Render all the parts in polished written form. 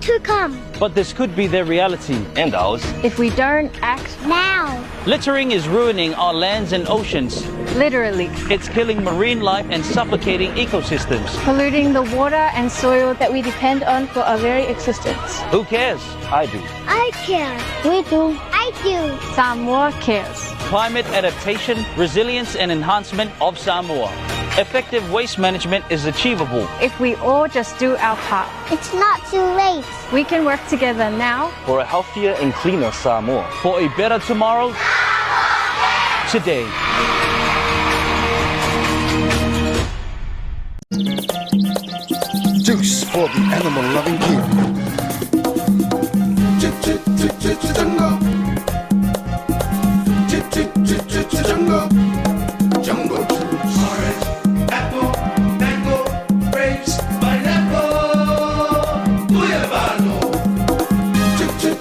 to come. But this could be their reality. And ours. If we don't act now. Littering is ruining our lands and oceans. Literally. It's killing marine life and suffocating ecosystems. Polluting the water and soil that we depend on for our very existence. Who cares? I do. I care. We do. I do. Samoa cares. Climate adaptation, resilience and enhancement of Samoa. Effective waste management is achievable. If we all just do our part. It's not too late. We can work together now. For a healthier and cleaner Samoa. For a better tomorrow. Today. Juice for the animal loving king. Jungle. Jungle juice. Orange, apple, mango, grapes, pineapple. Guayabano. Jungle.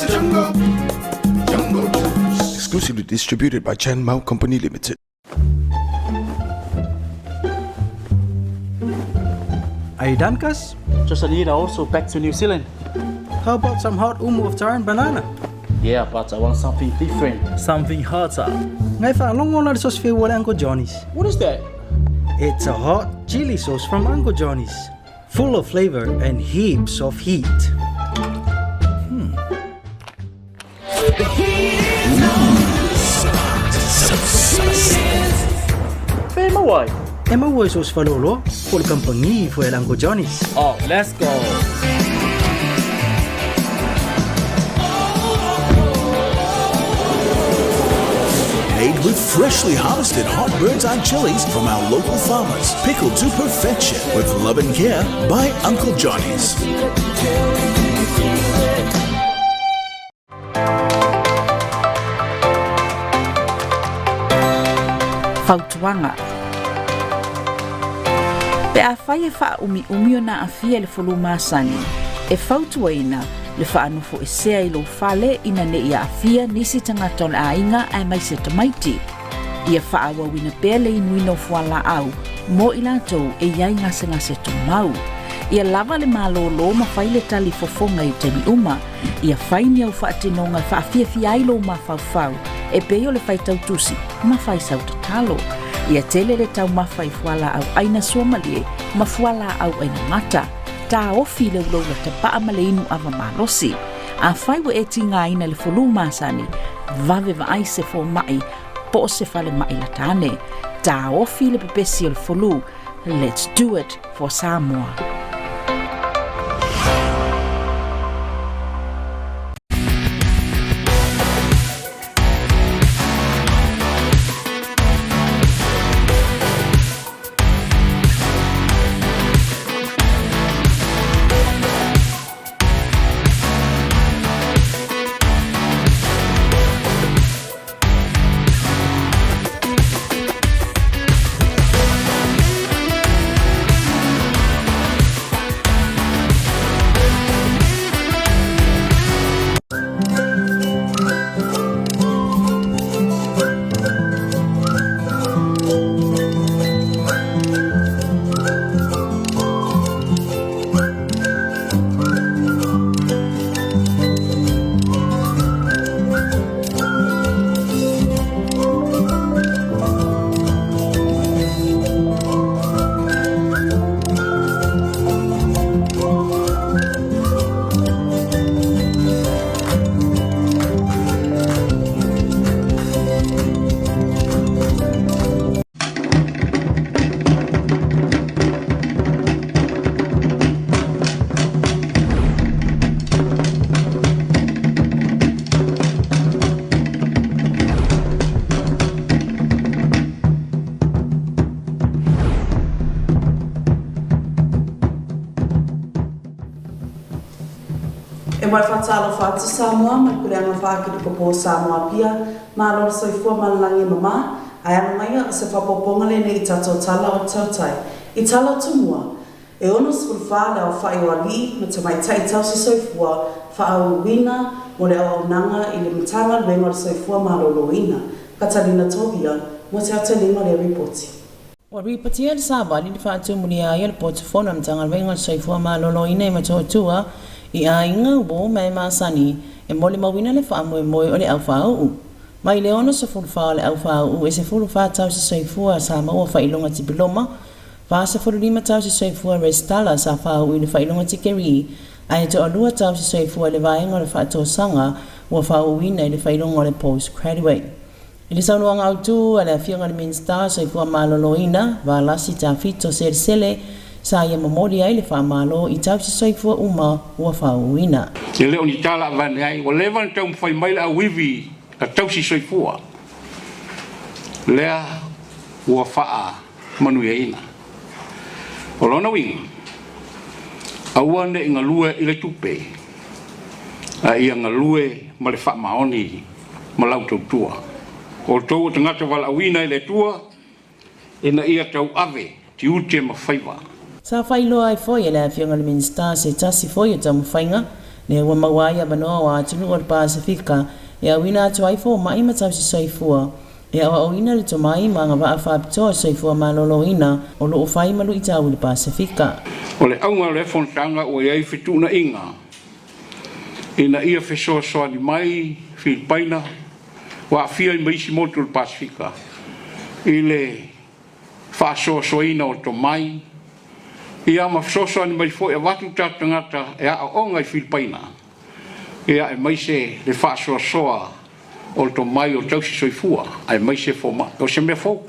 Jungle. Jungle Juice. Exclusively distributed by Chan Mao Company Limited. Are you done, Cuz? Just a need also back to New Zealand. How about some hot umu of taro and banana? Yeah, but I want something different. Something hotter. Ngai whaalongo la sauce wale Uncle Johnny's. What is that? It's a hot chili sauce from Uncle Johnny's. Full of flavor and heaps of heat. Where mawai? E maua i sauce whalolo, ko le kampangi fo el Uncle Johnny's. Oh, let's go. Made with freshly harvested hot bird's eye chilies from our local farmers. Pickled to perfection with love and care by Uncle Johnny's. Fautuaga. Pe afai e faaumiumi ona aafia i le fulu masani, e fautuaina le faanofoesea i lou fale ina ne i aafia nisi tagata o le aiga aemaise tamaiti. Ia faaauauina pea le inuina o fualaau mo i latou e i ai gasegase tumau. Ia lava le malōlō ma fai le tali fofoga i taimi uma. Ia fai ni au faatinoga e faafiafia ai lou mafaufau e pei o le faitau tusi ma fai sau tatalo. Ia tele le taumafa i fualaau aina suamalie ma fualaau aina mata. Taofi le ulaula tapaa ma le inu ava malosi. Afai ua e tigaina i le fulu masani, vave vaai se fomai po o se falemai lata ane. Taofi le pepesi o le fulu. Let's do it for Samoa. E moe faatalofa atu Samoa ma le kuleaga whākilikopo o Samoa Apia, malo le soifua ma le lagi e mamā, ae alo maia o se faaopoopoga lenei i tatou tala o le tautai. I tala o tumua, e 64 le aofai o alii ma tamaitai tausi soifua faaauauina mo le auaunaga i le Matagaluega o le Soifua Maloloina, Katalina Tovia, mo te aotelega o lea ripoti. Ua ripotia e le Savali le faatumulia ai o le Poto Fono a Matagaluega o le Soifua Maloloina i Motootua i aiga uo ma e masani e molimauina le faamoemoe o le aufāu'u. Mai le 64 o le aufāu'u e 14 tausi soifua sa maua faailoga tipiloma, 45 tausi soifua resitala sa fāu'u i le faailoga tikerii, ae toalua tausi soifua i le vaega o le faatosaga ua fāu'uina i le faailoga o le post graduate. I le saunoaga autu a le Afioga i le Minisita o Soifua Maloloina, Valasi Tafito Selesele, sa ia momoli ai le faamalo i tausi soifua uma ua faauuina. E le o ni tala avane ai, ua leva ona taumafai mai le auivi a tausi soifua, lea ua faamanuiaina. O lona uiga, aua ne i galue i le tupe, a ia galue ma le faamaoni ma lau tautua. O outou o tagata valaauina e le Atua ina ia tauave tiute ma faiva. Sa faailoa ai foi e le Afioga i le Minisita se tasi foi o taumafaiga lea ua maua ai avanoa o atunuu o le Pasefika e auina atu ai fomai ma tausi soifua e aoaoina le tomai ma agavaa faapitoa o le soifua maloloina o lo o fai ma luitau i le Pasefika. O le auga o lea fonotaga ua i ai fetuunaiga ina ia fesoasoani mai Filipaina ua aafia ai ma isi motu o le Pasefika i le faasoasoaina o tomai, ia ma fesoasoani mai foi avatu tatou tagata e aooga i Filipaina, ia aemaise le faasoasoa o le tomai o tausi soifua aemaise fomai. O se mea fou.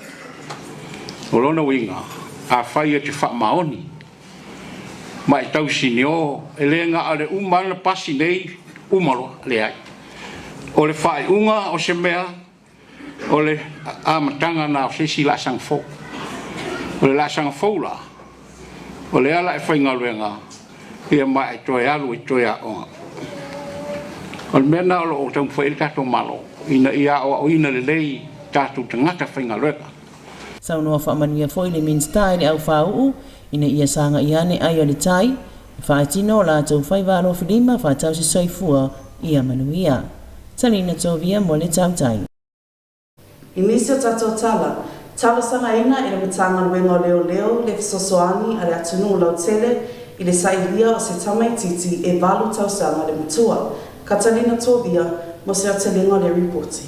O lona uiga, afai e te faamaoni ma e tausinio, e le na o le uma lava ona pasi nei uma loa, leai. O le faaiuga o se mea, o le amataga na o se isi laasaga fou. O le laasaga fou la, o lea la e faigaluega ia ma e toe alu i toe aoga. O le mea lena o lo o taumafai ai le tatou Malo, ina ia aoaoina lelei tatou tagata faigaluega. Saunoa faamanuia foi le Minisita i le aufāu'u ina ia sagai ane ai o le tai, e faatino o latou faiva alofilima faatausi soifua ia manuia. Talina Tovia mo le Tautai. I nisi o tatou tala, talosagaina e le Matagaluega o Leoleo le fesoasoani a le atunuu lautele i le sailia o se tamaitiiti e valu tausaga le matua. Catalina Tovia mo se aotelega o le ripoti.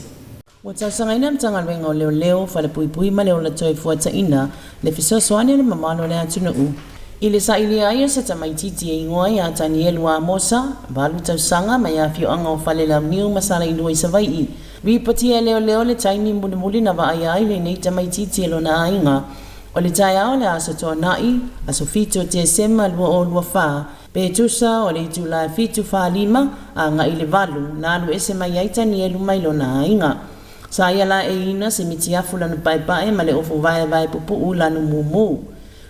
Ua talosagaina e le Matagaluega o Leoleo, Falepuipui ma le Ola Toefuataiina le fesoasoani a le mamalu o le atunuu i le sailia ai o se tamaitiiti e igoa ia Tanielu Amosa, valu tausaga, mai afioaga o Falelauniu ma Salailua i Savai'i. Ripotia e leoleo le taimi mulimuli na vaaia ai lenei tamaitiiti e lona aiga o le taeao o le Aso Toonai, aso 7 o Tesema 2024, pe tusa o le itula e 7:45 agai i le 8 na alu ese mai ai Tanielu mai lona aiga. Sa ia laeiina se mitiafu lanu paepae ma le ofu vaevae pupuu lanu mumu.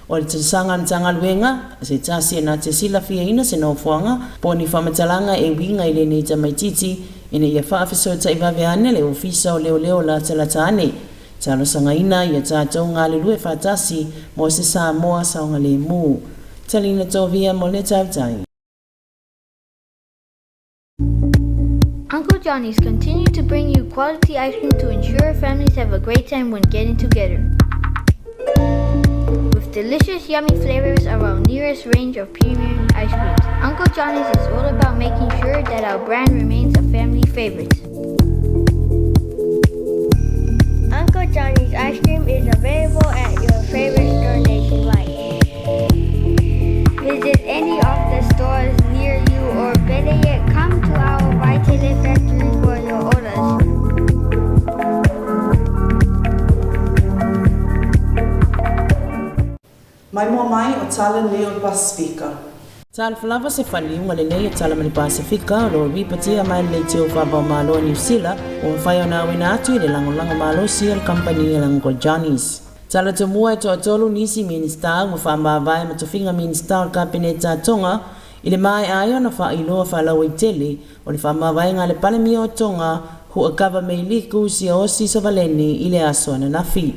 O le talosaga a le Matagaluega, se tasi e na te silafiaina se nofoaga po o ni faamatalaga e uiga i lenei tamaitiiti ina ia faafesootai vave ane le Ofisa o Leoleo latalata ane. Talosagaina ia tatou galulue faatasi mo se Samoa saogalemu. Talina Tovia mo le Tautai. Uncle Johnny's continue to bring you quality ice cream to ensure families have a great time when getting together. With delicious, yummy flavors of our nearest range of premium ice creams, Uncle Johnny's is all about making sure that our brand remains a family favorite. Uncle Johnny's ice cream is available at your favorite store nationwide. Visit any of the stores near you or better yet, come to our Waikele factory for your orders. Maimoa mai o tala nei o le Pasefika. Talofa lava se faaliuga lelei o tala ma le Pasefika o lo o ripotia mai le leitio faava-o-Malo o Niu Sila ua mafai ona auina atu i le lagolago malosi a le kamupani a le Uncle Johnny's. Tala tomua e toatolu nisi Minisita ua faamavae ma tofiga Minisita o le Kapeneta a Tonga i le maea ai ona faailoa faalauaitele o le faamavaega a le Palemia o Tonga Hu'akava Meiliku Siaosi Sovaleni i le aso ananafi.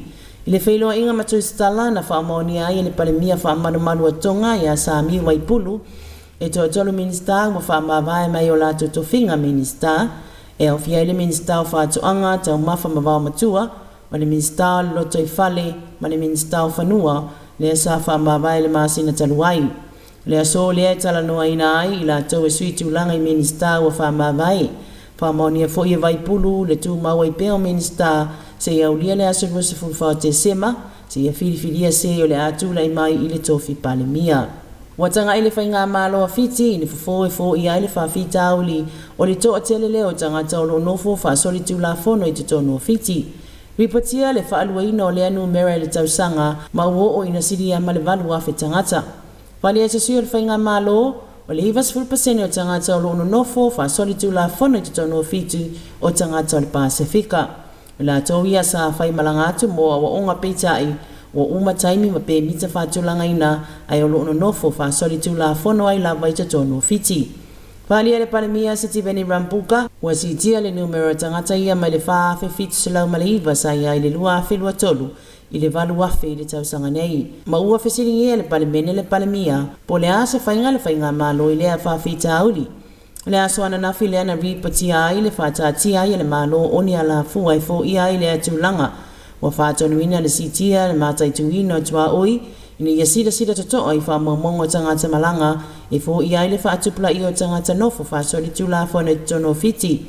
I le feiloaiga ma Tusitala na faamaonia ai e le Palemia faamalumalu a Tonga ia Sami Waipulu, e toatolu Minisita ua faamavae mai o latou tofiga Minisita, e aofia ai le Minisita o Faatoaga, Taumafa ma Vaomatua, o le Minisita o le Lotoifale ma le Minisita o Fanua, lea sa faamavae i le masina talu ai. O le aso lea e talanoaina ai i latou e sui tulaga i Minisita ua faamavae. Faamaonia foi e Vaipulu le tumau ai pea o Minisita seia aulia le aso 24 o Tesema seia filifilia se o le a tulai mai i le tofi Palemia. Ua tagai le Faigamalo a Fiti i le fofo e foia ai le faafitauli o le toatele lea o tagata o lo o nofo faasolitulafono i totonu o Fiti. Ripotia le faaluaina o lea numera i le tausaga ma ua oo ina silia ma le 8,000 tagata. Faaalia e se sui o le Faigamalo, o le 90% o tagata o lo o nonofo faasolitulafono i totonu o Fiti o tagata o le Pasefika. O latou ia sa faimalaga atu mo aoaoga peitai ua uma taimi ma pemita faatulagaina ae o lo o nonofo faasolitulafono ai lava i totonu o Fiti. Faaalia e le Palemia Sitiveni Rambuka, ua siitia le numera o tagata ia mai le 4,709 sa i ai i le 2023 i le 8,000 i le tausaga nei, ma ua fesiligia e le Palemene le Palemia po o le a se faiga a le Faigamalo i lea faafitauli. O le aso ananafi lea na ripotia ai le faataatia ai e le Malo o ni alafua e foia ai lea tulaga. Ua faatonuina le siitia le mataituina o tuaoi ina ia silasila totoa i faamaumauga o tagata malaga e foia ai le faatupulaia o tagata nofo faasolitulafono i totonu o Fiti.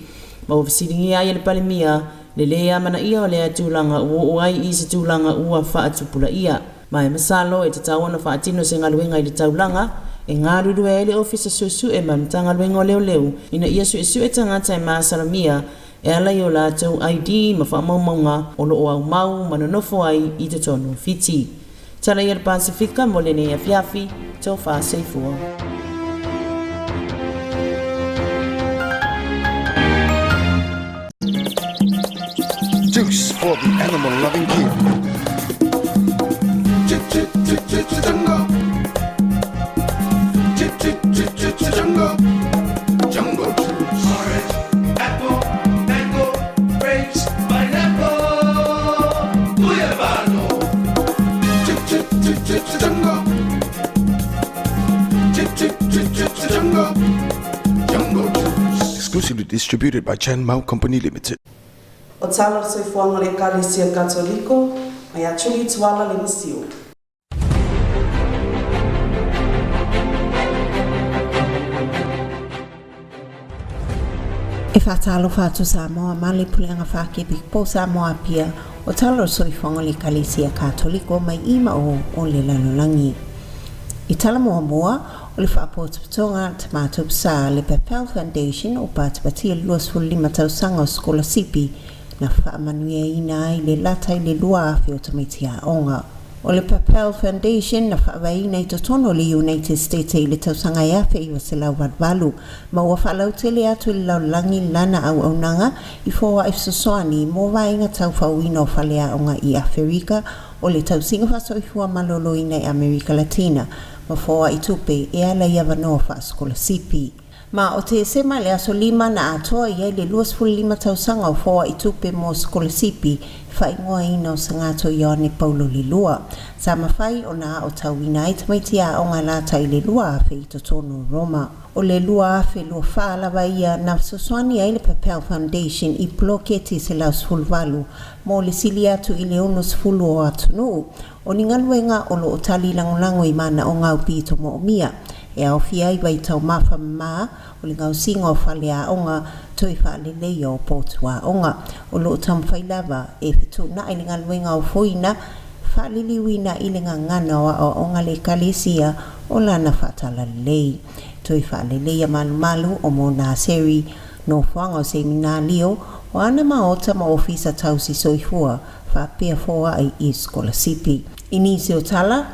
Ma ua fesiligia ai e le Palemia le lē amanaia o lea tulaga ua oo ai i se tulaga ua faatupulaia. Ma e masalo e tatau ona faatino se galuega i le taulaga e galulue ai le Ofisa Suesue ma le Matagaluega o Leoleo ina ia suesue tagata e masalomia e ala i o latou ID ma faamaumauga o lo o aumau ma nonofo ai i totonu o Fiti. Tala ia le Pasefika mo lenei afiafi, Tofa Soifua. Juice for the animal loving king. Jungle. Jungle. Jungle juice. Orange, apple, mango, grapes, pineapple. Guyabano. Jungle. Jungle. Jungle juice. Exclusively distributed by Chan Mao Company Limited. O tala o le soifuaga o le Ekalesia Katoliko, mai ia Julie Tuala Lemisio. E faatalofa atu Samoa ma le Puleaga Faakepi po Samoa Apia o tala o le soifuaga o le Ekalesia Katoliko mai i ma o o le lalolagi. I tala muamua o le faapotopotoga Tamatou Sa le Papel Foundation o patipatia le 25 tausaga o sikolasipi na faamanuiaina ai le lata i le 2,000 o tamaiti aoga. O le Papel Foundation na faavaeina i totonu o le United States i le tausaga e 1988 ma ua faalautele atu i le lalolagi lana auaunaga i foai fesoasoani mo vaega taufaoina o faleaoga i Aferika o le tausiga faasoifua maloloina i Amerika Latina ma foai tupe e ala i avanoa faasikolasipi. Ma o Tesema le aso 5 na atoa i ai le 25 tausaga o foai tupe mo sikolasipi faaigoaina o Sagato Ioane Paulo le Lua. Sa mafai ona aotauina ai tamaiti aoga lata i le 2,000 i totonu o Roma. O le 2024 lava ia na fesoasoani ai le Papel Foundation i poloketi 118 mo le sili atu i le 60 o atunuu. O ni galuega o lo o tali lagolago i manaoga aupito moomia e aofia ai vaitaumafa mama o le gaosiga o faleaoga toe faaleleia o potu aoga. O lo o taumafai lava e fetuunai le galuega ofoina faaliliuina i le gagana o aoaoga le Ekalesia o lana faatalalelei. Toe faaleleia malumalu o monaseri nofoaga o seminalio o ana maota ma ofisa tausi soifua faapea foai i sikolasipi. I nisi o tala,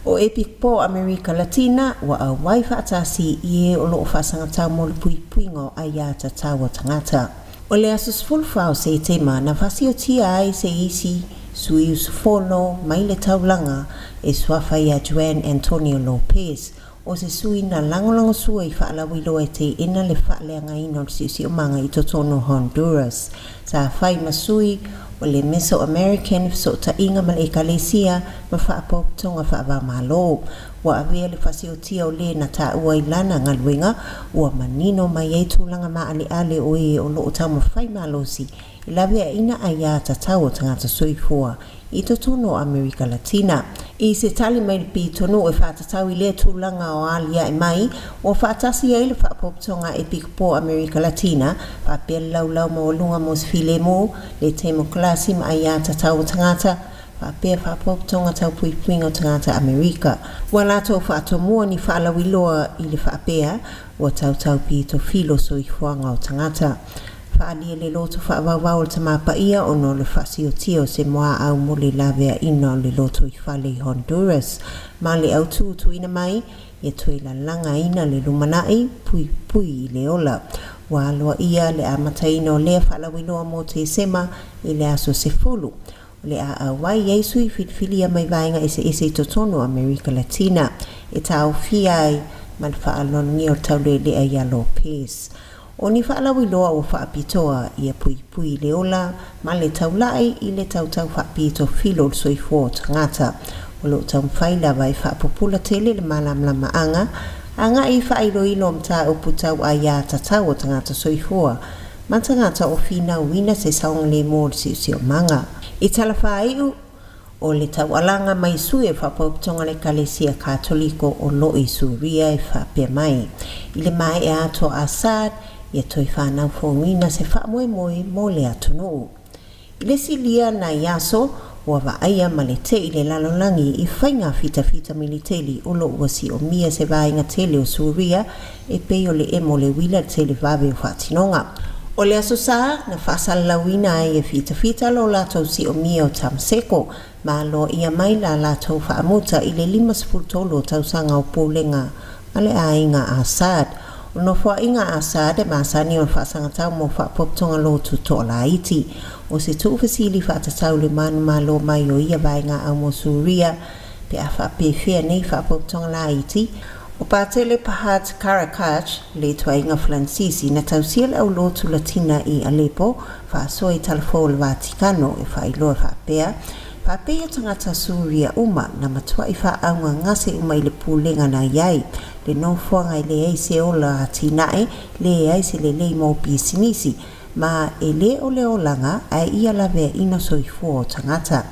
o Epikopo Amerika Latina ua auai faatasi i e o lo o faasagatau mo le puipuiga o aiā tatau a tagata. O le aso 14 o Setema na fasiotia ai se isi sui usufono mai le taulaga e suafa ia Juan Antonio Lopez o se sui na lagolagosua i faalauiloa e teena le faaleagaina o le siosiomaga i totonu o Honduras. Sa fai ma sui o le Mesoamerican fesootaiga ma le Ekalesia ma faapotopotoga faavamalo. Ua avea le fasiotia o le na taua i lana galuega ua manino mai ai tulaga maaleale o e o lo o taumafai malosi i laveaina aiā tatau o tagata soifua i totonu o Amerika Latina. I se tali mai le pitonuu e faatatau i lea tulaga o aliae mai, ua faatasi ai le Faapotopotoga Epikopo o Amerika Latina, faapea le Laulau Maualuga mo se Filemu, le Temokalasi ma Aiā Tatau o Tagata, faapea Faapotopotoga Tau Puipuiga o Tagata Amerika. Ua latou faatomua ni faalauiloa i le faapea, ua tautau pito filo soifuaga o tagata. Faaalia le loto faavauvau o le Tama Paia ona o le faasiotia o se muaau mo le laveaina o le lotoifale i Honduras ma le autū tuuina mai ia toe lalagaina le lumanai puipui i le ola. Ua aloaia le amataina o lea faalauiloa mo Tesema i le aso 10. O le a auai ai sui filifilia mai vaega eseese i totonu o Amerika Latina e taofia ai ma le faaaloalogia o le taulealea ia Lopez. O ni faalauiloa ua faapitoa ia puipui i le ola ma le taulai i le tautau faapito filo o le soifua o tagata. O lo o taumafai lava e faapupula tele le malamalamaaga agai i faailoilo o mataupu tau aiā tatau o tagata soifua ma tagata o finauina se saogalemu o le siosiomaga. I tala faaiu o le taualaga mai sui o Faapotopotoga a le Ekalesia Katoliko o lo o i Suria e faapea mai, I le maea atu o Assad, ia toe fanau fouina se faamoemoe mo le atunuu. I le silia nai aso, ua vaaia ma le te'i le lalolagi i faiga fitafita militeli o lo o ua siomia se vaega tele o Suria e pei o le emo o le uila i le televave o faatinoga. O le Aso Sa na faasalalauina ai e fitafita lo latou siomia o Tamaseko, ma aloaia mai la latou faamuta i le 53 o tausaga o pulega a le aiga Assad. O le nofoaiga a Assad e masani o le faasagatau mo faapotopotoga lotu toalaiti. O se tuufesili faatatau le manumalo mai o ia vaegaau mo Suria pe a faapefea nei faapotopotoga laiti. O Patele Pahat Karakach, le ituaiga Falansisi na tausia le aulotu Latina i Aleppo, faasoa i talafou o le Vatikano e faailoa faapea, Faapea tagata Suria uma na matuai faaaaugagase uma i le pulega na i ai, le nofoaga e leai se ola atinae, leai se lelei mo pisinisi, ma e le o le olaga ae ia laveaina soifua o tagata.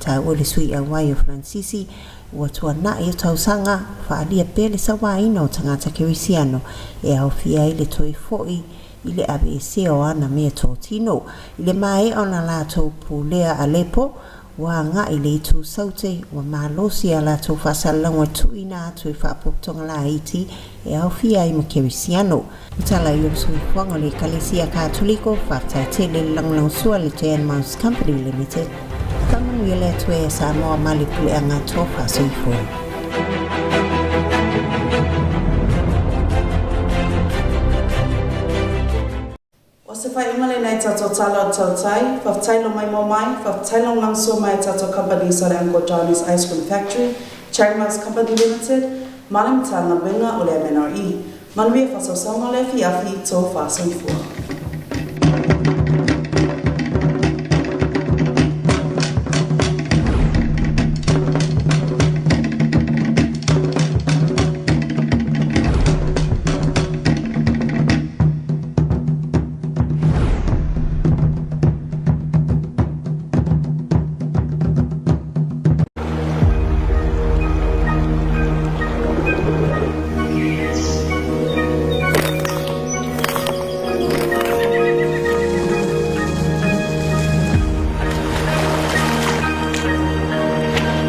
Taua le sui auai o Falansisi, Ua tuanai o tausaga, faaalia pea le sauaina o tagata Kerisiano e aofia ai le toe fo'i i le aveesea o ana meatotino. I le maea ona latou pulea Alepo, ua agai le itu Saute, ua malosi a latou faasalalauga tuuina atu i faapotopotoga laiti e aofia ai ma Kerisiano. O tala i o le soifuaga o le Ekalesia Katoliko, faafetai tele le lagolagosua a le Jan Mouse Company Limited. Faamanuia le Atua ia Samoa ma le puleaga tofa soifua. O se faaiuga lenei i tatou tala o tautai, faafetai lo maimoa mai, faafetai lagolagosua mai a tatou kamupani sa le Uncle Johnny's Ice Cream Factory, Cherry Mouse Company Limited, ma le Matagaluega o le MNRE. Manuia faasausauga o le afiafi, tofa soifua.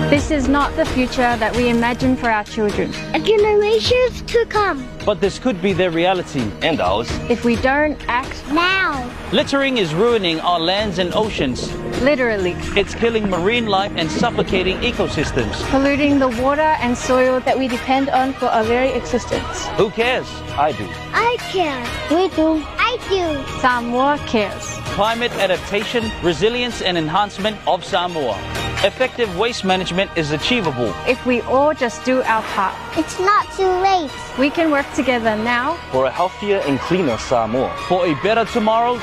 This is not the future that we imagine for our children. A generations to come. But this could be their reality. And ours. If we don't act now. Littering is ruining our lands and oceans. Literally. It's killing marine life and suffocating ecosystems. Polluting the water and soil that we depend on for our very existence. Who cares? I do. I care. We do. I do. Samoa cares. Climate adaptation, resilience and enhancement of Samoa. Effective waste management is achievable. If we all just do our part. It's not too late. We can work together now. For a healthier and cleaner Samoa. For a better tomorrow.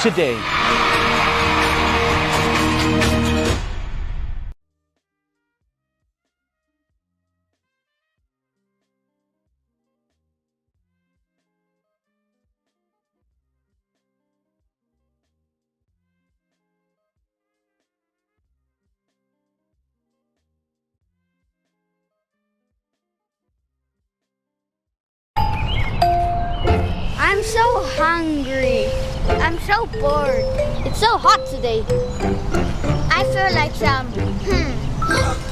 Today. so hungry. I'm so bored. It's so hot today. I feel like some.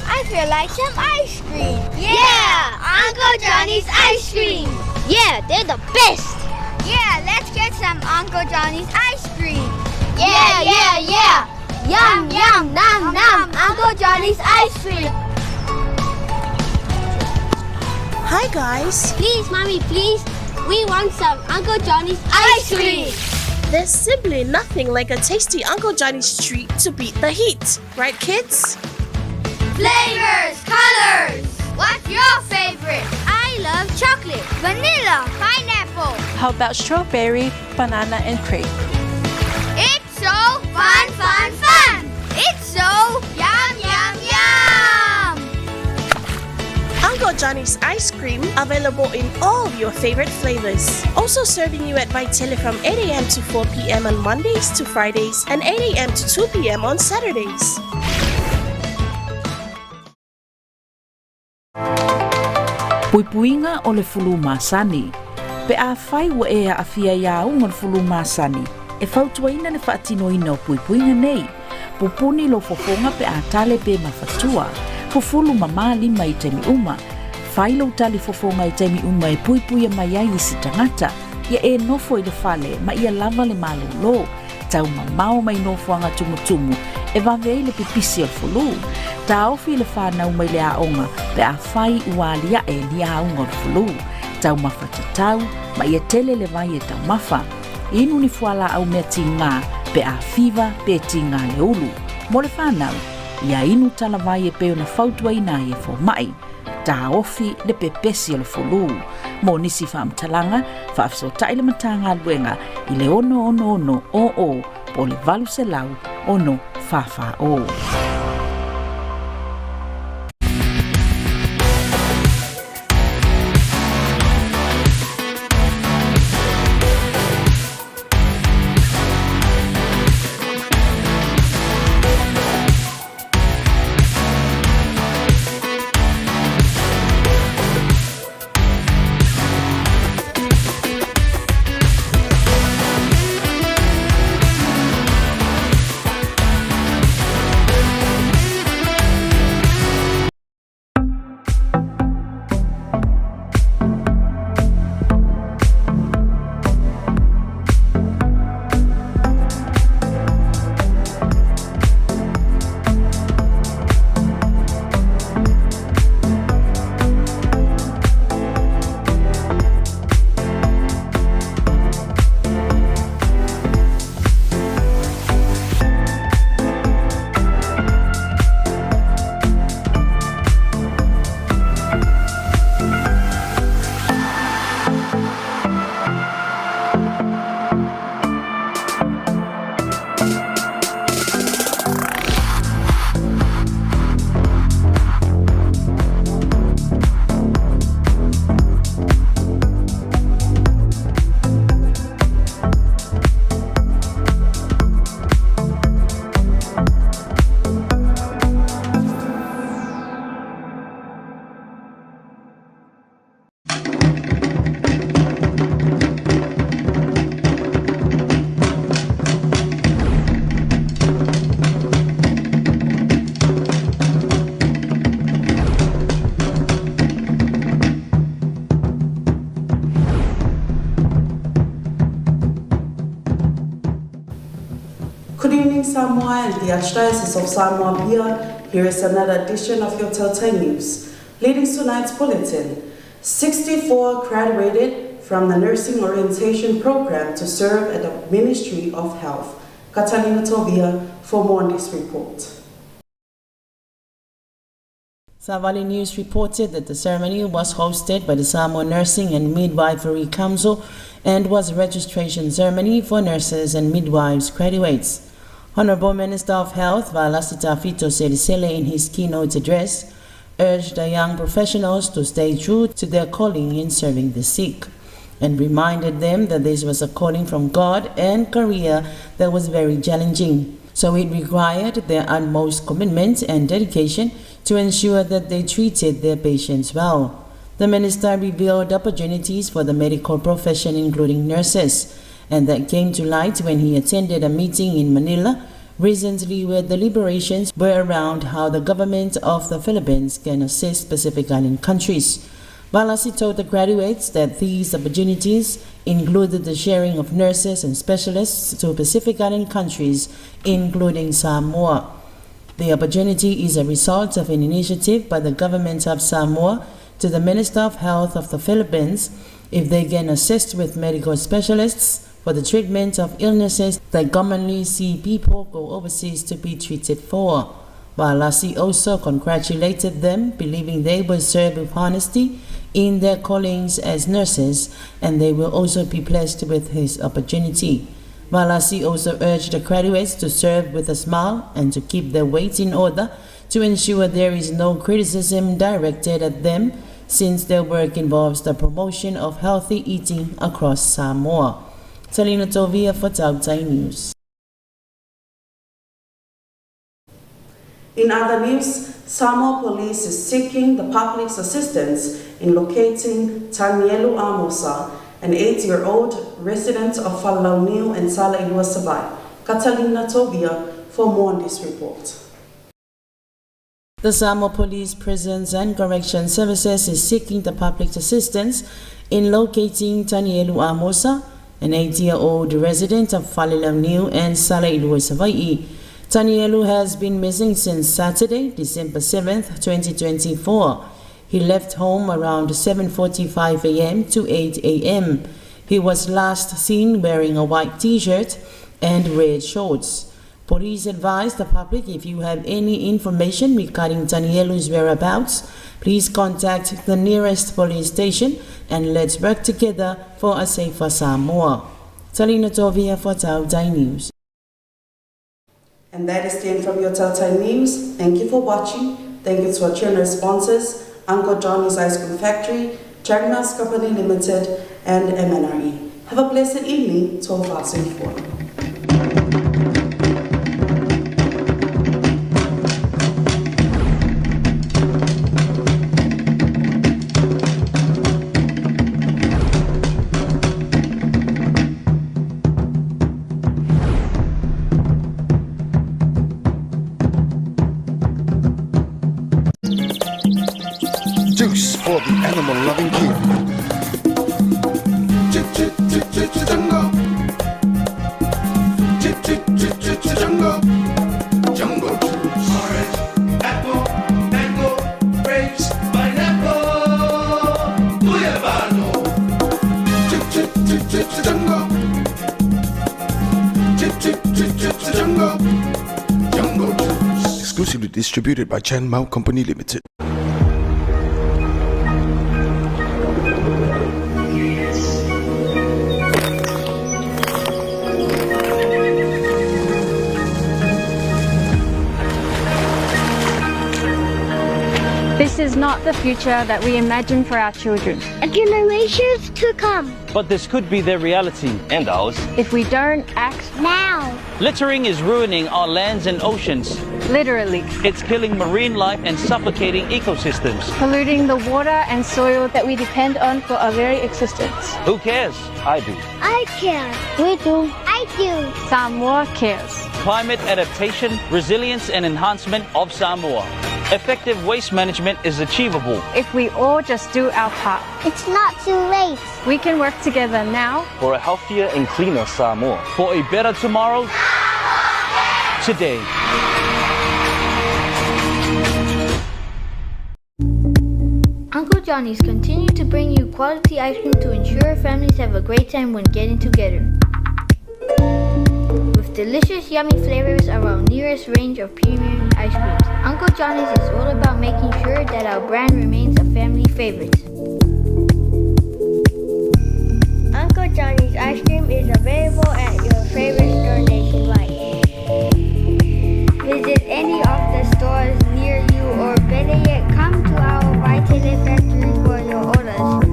I feel like some ice cream. Yeah! Uncle Johnny's ice cream! Yeah, they're the best! Yeah, let's get some Uncle Johnny's ice cream. Yeah, yeah, yeah! Yum, yum, nom, nom! Uncle Johnny's ice cream! Hi, guys. Please, Mommy, please. We want some Uncle Johnny's ice cream. There's simply nothing like a tasty Uncle Johnny's treat to beat the heat, right, kids? Flavors, colors. What's your favorite? I love chocolate, vanilla, pineapple. How about strawberry, banana, and grape? It's so fun, fun, fun. It's so yum, yum, yum. Uncle Johnny's ice cream available in all your favorite flavors. Also serving you at Vaitele from 8 a.m. to 4 p.m. on Mondays to Fridays and 8 a.m. to 2 p.m. on Saturdays. Puipuiga o le fulu masani. Pe afai ua e aafia i auga o le fulu masani, e fautuaina le faatinoina o puipuiga nei. Pupuni lou fofoga pe a tale pe mafatua. Fufulu mamā lima i taimi uma. Fai lou tali fofoga i taimi uma e puipuia mai ai isi tagata. Ia e nofo i le fale ma ia lava le malōlō. Taumamao mai nofoaga tumutumu e vave ai le pipisi o le fulu. Taofi le fanau mai le aoga pe afai ua aliae ni auga o le fulu. Taumafa tatau ma ia tele le vai e taumafa. Inu ni fualaau mea tigā pe a fiva pe tigā le ulu. Mo le fanau, ia inu talavai e pei ona fautuaina ai e fomaʻi. Taofi le pepesi o le fulu. Mo nisi faamatalaga, faafesootai le Matagaluega i le 666 00 po o le 800 6 44 0. Good evening, Samoa and the Archdiocese of Samoa Apia. Here is another edition of your Tautai News. Leading tonight's bulletin, 64 graduated from the Nursing Orientation Program to serve at the Ministry of Health. Catalina Tovia for more on this report. Savali News reported that the ceremony was hosted by the Samoa Nursing and Midwifery Council and was a registration ceremony for nurses and midwives graduates. Honorable Minister of Health Valasi Fito Selesele in his keynote address urged the young professionals to stay true to their calling in serving the sick and reminded them that this was a calling from God and career that was very challenging. So it required their utmost commitment and dedication to ensure that they treated their patients well. The minister revealed opportunities for the medical profession, including nurses, and that came to light when he attended a meeting in Manila recently where deliberations were around how the government of the Philippines can assist Pacific Island countries. Valasi told the graduates that these opportunities included the sharing of nurses and specialists to Pacific Island countries, including Samoa. The opportunity is a result of an initiative by the government of Samoa to the Minister of Health of the Philippines if they can assist with medical specialists for the treatment of illnesses that commonly see people go overseas to be treated for. Valasi also congratulated them, believing they will serve with honesty in their callings as nurses and they will also be blessed with his opportunity. Valasi also urged the graduates to serve with a smile and to keep their weight in order to ensure there is no criticism directed at them since their work involves the promotion of healthy eating across Samoa. Salina Tovia for Tautai News. In other news, Samoa Police is seeking the public's assistance in locating Tanielu Amosa, an 8-year-old resident of Falalauniu and Salailua Savai. Catalina Tovia for more on this report. The Samoa Police Prisons and Correction Services is seeking the public's assistance in locating Tanielu Amosa, an 8-year-old resident of Falelauniu and Salailua Savai. Tanielu has been missing since Saturday, December 7th, 2024. He left home around 7:45 a.m. to 8 a.m. He was last seen wearing a white t-shirt and red shorts. Police advise the public if you have any information regarding Tanielu's whereabouts, please contact the nearest police station and let's work together for a safer Samoa. Talina Tovia for Tautai News. And that is the end from your Tautai News. Thank you for watching. Thank you to our generous sponsors, Uncle Johnny's Ice Cream Factory, Jack Mouse Company Limited, and MNRE. Have a blessed evening. 12 Juice for the animal-loving king. Jungle. Jungle. Jungle juice. Orange, apple, mango, grapes, pineapple. Guyabano. Jungle. Jungle. Jungle juice. Exclusively distributed by Chan Mao Company Limited. This is not the future that we imagine for our children. And generations to come. But this could be their reality. And ours. If we don't act now. Littering is ruining our lands and oceans. Literally. It's killing marine life and suffocating ecosystems. Polluting the water and soil that we depend on for our very existence. Who cares? I do. I care. We do. I do. Samoa cares. Climate adaptation, resilience and enhancement of Samoa. Effective waste management is achievable. If we all just do our part. It's not too late. We can work together now. For a healthier and cleaner Samoa. For a better tomorrow. Today. Uncle Johnny's continue to bring you quality ice cream to ensure families have a great time when getting together. With delicious, yummy flavors of our nearest range of premium ice creams, Uncle Johnny's is all about making sure that our brand remains a family favorite. Uncle Johnny's ice cream is available at your favorite store nationwide. Visit any of the stores near you or better yet, come to our Vaitele factory for your orders.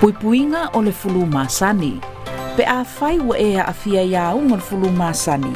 Puipuiga o le fulu masani. Pe afai ua e aafia i auga o le fulu masani,